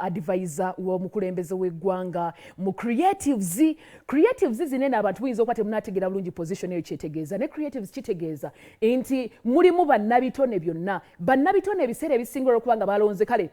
Advisor w'omukulembeze w'eggwanga mu creatives. Creatives zinene, abantu muyinza okuba temunategeera bulungi position eyo kyetegeeza, ne creatives kitegeeza nti mulimu bannabitone byonna. Bannabitone ebiseera ebisinga olwokuba nga balonze, kale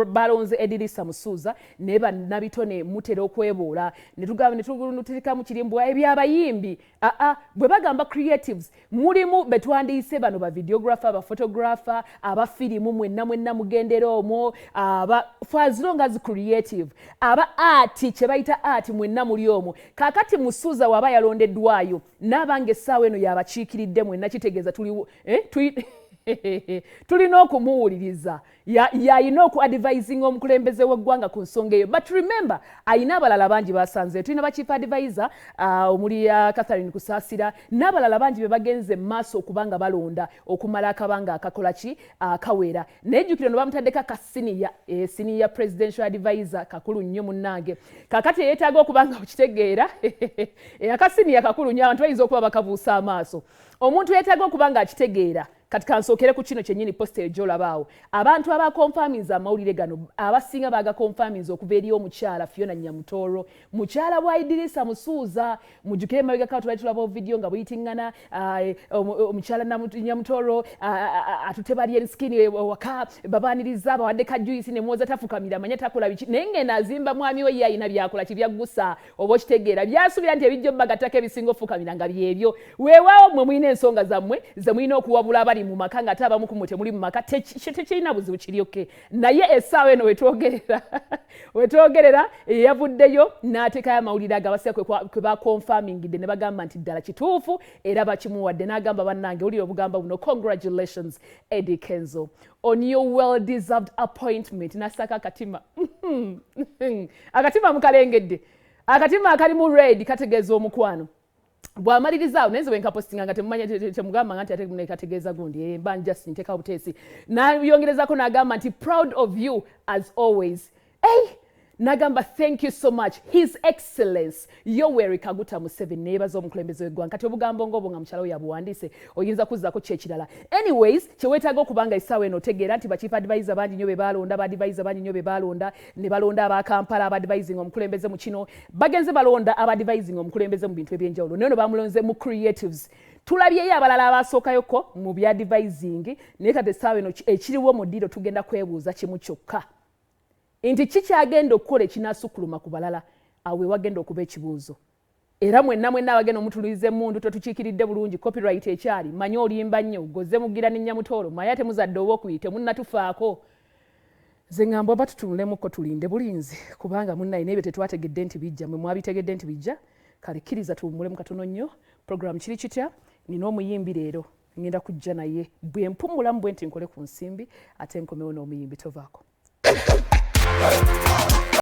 balonze Edirisa Musuuza, naye bannabitone mutera okweboola netuterekamu kirimbwa ebyabayimbi. Aa, bwe bagamba creatives, mulimu betwandiise bano ba videographer, ba photographer, abafirimu, mwenna mwenna mugendera omwo, aba for as long as creative, aba art, kye bayita art, mwenna muli omwo. Kaakati Musuuza waba yalondeddwayo n'abanga essaawa eno yabakiikiridde mwenna, kitegeeza tuli, eh, tulina okumuwuliriza. Yayina oku advising omukulembeze w'eggwanga ku nsonga eyo. But remember, ayina abalala bangi basanze. Tulina ba chief advisor omuli Catherine Kusaasira n'abalala bangi be bagenze mu maaso okuba nga balonda okumala akabanga akakola ki akawera. Naye jjukira no bamutaddeko aka senior, senior presidential advisor kakulu nnyo munnange. Kakati eyeetaaga okuba nga okitegeera, aka senior kakulu nnyo, abantu bayinza okuba bakabuusa amaaso. Omuntu yeetaaga okuba nga akitegeera. Kati kansookere ku kino kyennyini, post eyo gy'olabaawo. Abantu abakonfaminza amawulire gano abasinga bagakonfaminza okuva eri omukyala Fiona Nyamutooro, mukyala wa Idirisa Musuuza. Mujjukire emabega tubali tulaba ovidiyo nga buyitiŋŋana, omukyala Nyamutooro atute bali skin waka, babaaniriza, bawadde ka juice, nemwoza tafukamira, manya takola biki, naye ngenda azimba mwami we, ye ayina byakola kibyaggusa oba okitegeera byasuubira nti ebijja obbagattako ebisinga ofukamira nga byebyo. Weewaawo mmwe mulina ensonga zammwe ze mulina okuwabula abali mu maka, nga ate abamu ku mmwe temuli mu maka, tekirina buzibu, kiryoke. Naye essaawa eno wetwogerera yavuddeyo n'ateekayo amawulire ago abasinga kwe bakonfamingidde ne bagamba nti ddala kituufu era bakimuwadde. N'agamba, "Bannange, wulira obugamba buno, congratulations Eddie Kenzo on your well deserved appointment." Nasaka akatima, akatima mukalengedde, akatima akalimu red kategeeza omukwano. Bw'amaliriza awo, naye nze bwenkapostinga nga temumanya, temugamba nti ate kategeeza gundi, mba just nteeka buteesi. Nayongerezako n'agamba nti, "Proud of you as always." Hey! Nagamba, "Thank you so much, His Excellence Yoweri Kaguta Museveni." Neyebaza omukulembeze w'eggwanga. Kati obugambo ng'obwo nga mukyala we yabuwandiise, oyinza kuzzaako ki ekirala? Anyways, kyeweetaaga okubanga essaawa eno otegeera nti ba chief advisor bangi nnyo be balonda, ba advisor bangi nnyo be balonda, ne balonda aba Kampala aba advising omukulembeze mu kino, bagenze balonda aba advising omukulembeze mu bintu ebyenjawulo, naye no bamulonze mu creatives. Tulabyeyo abalala abasookayoko mu bya advising, naye kati essaawa eno ekiriwo mu ddiiro tugenda kwebuuza kimu kyokka nti kikyagenda okukola ekinasukkuluma ku balala. Awo wewagenda okuba ekibuuzo. Era mwenna mwenna abagenda omutunuliza emmundu, totukiikiridde bulungi, copyright ekyali, manye olimba nnyo, goze mugira nennyamutoolo, manye ate muzadde oba okubiri temunnatufaako. Nze ŋŋamba oba tutunulemuko, tulinde bulinzi, kubanga munnaye n'ebyo tetwategedde nti bijja, mwe mwabitegedde nti bijja. Kale kkiriza tuwummulemu katono nnyo. Program Kiri Kitya, nina omuyimbi leero ngenda kujja naye. Bwe mpumulamu bwe nti nkole ku nsimbi, ate nkomewo n'omuyimbi. Tovaako.